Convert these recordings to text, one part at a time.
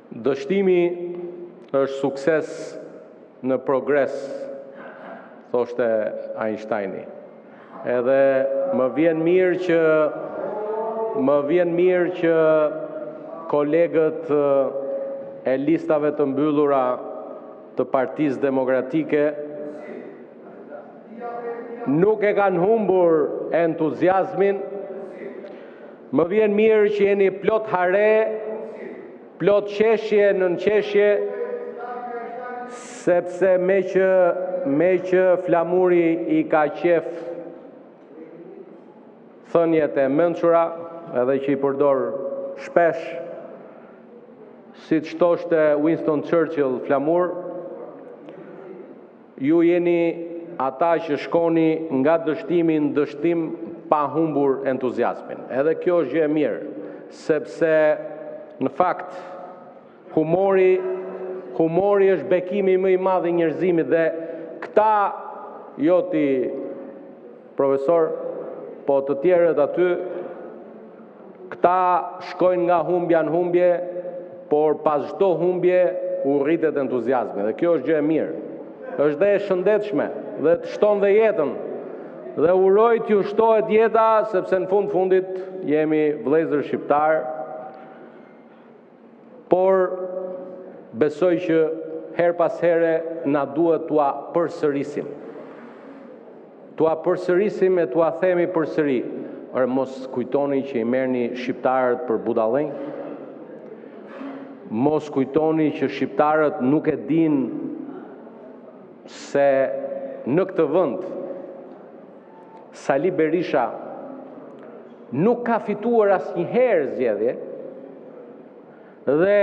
Dështimi është sukses në progres, thoshte Einsteini. Edhe më vjen mirë që më vjen mirë që kolegët e listave të mbyllura të Partisë Demokratike nuk e kanë humbur entuziazmin. Më vjen mirë që jeni plot hare, plot qeshje nën qeshje, sepse meqë meqë Flamuri i ka qejf thëniet e mençura edhe që i përdor shpesh, siç thoshte Winston Churchill, Flamur, ju jeni ata që shkoni nga dështimi në dështim pa humbur entuziazmin. Edhe kjo është gjë e mirë, sepse në fakt humori humori është bekimi më i madh i njerëzimit dhe këta jo ti profesor, po të tjerët aty, këta shkojnë nga humbja në humbje, por pas çdo humbje u rritet entuziazmi dhe kjo është gjë e mirë. Është dhe e shëndetshme dhe të shton dhe jetën. Dhe uroj t'ju shtohet jeta, sepse në fund fundit jemi vëllezër shqiptarë, por besoj që herë pas here na duhet t'ua përsërisim. T'ua përsërisim e t'ua themi përsëri. Ore, mos kujtoni që i merrni shqiptarët për budallenj? Mos kujtoni që shqiptarët nuk e dinë se në këtë vend Sali Berisha nuk ka fituar asnjëherë zgjedhje dhe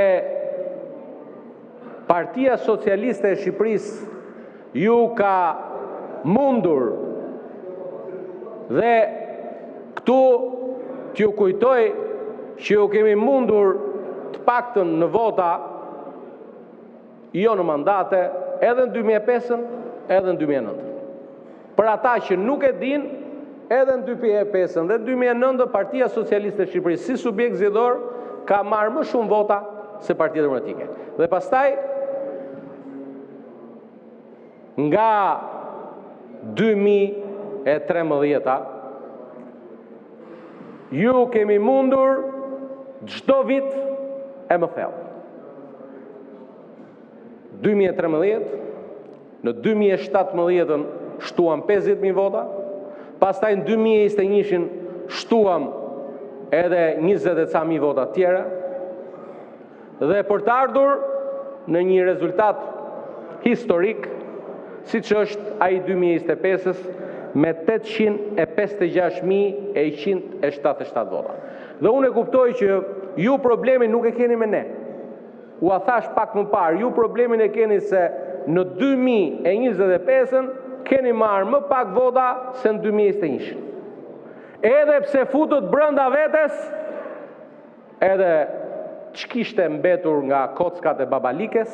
Partia Socialiste e Shqipërisë ju ka mundur dhe këtu t'ju kujtoj që ju kemi mundur të paktën në vota, jo në mandate, edhe në 2005-ën, edhe në 2009-ën. Për ata që nuk e dinë, edhe në 2005-ën dhe 2009-ën Partia Socialiste e Shqipërisë si subjekt zgjedhor ka marrë më shumë vota se Partia Demokratike. Dhe pastaj nga 2013-a ju kemi mundur çdo vit e më thellë. 2013, në 2017-ën shtuam 50.000 vota, pastaj në 2021-shin shtuam edhe 20 e ca mijë vota të tjera, dhe për të ardhur në një rezultat historik, siç është ai 2025-ës, me 856.177 vota. Dhe unë e kuptoj që ju problemin nuk e keni me ne. Ua thashë pak më parë, ju problemin e keni se në 2025-ën keni marrë më pak vota se në 2021-shin. Edhe pse futët brenda vetes edhe ç'kishte mbetur nga kockat e babalikes.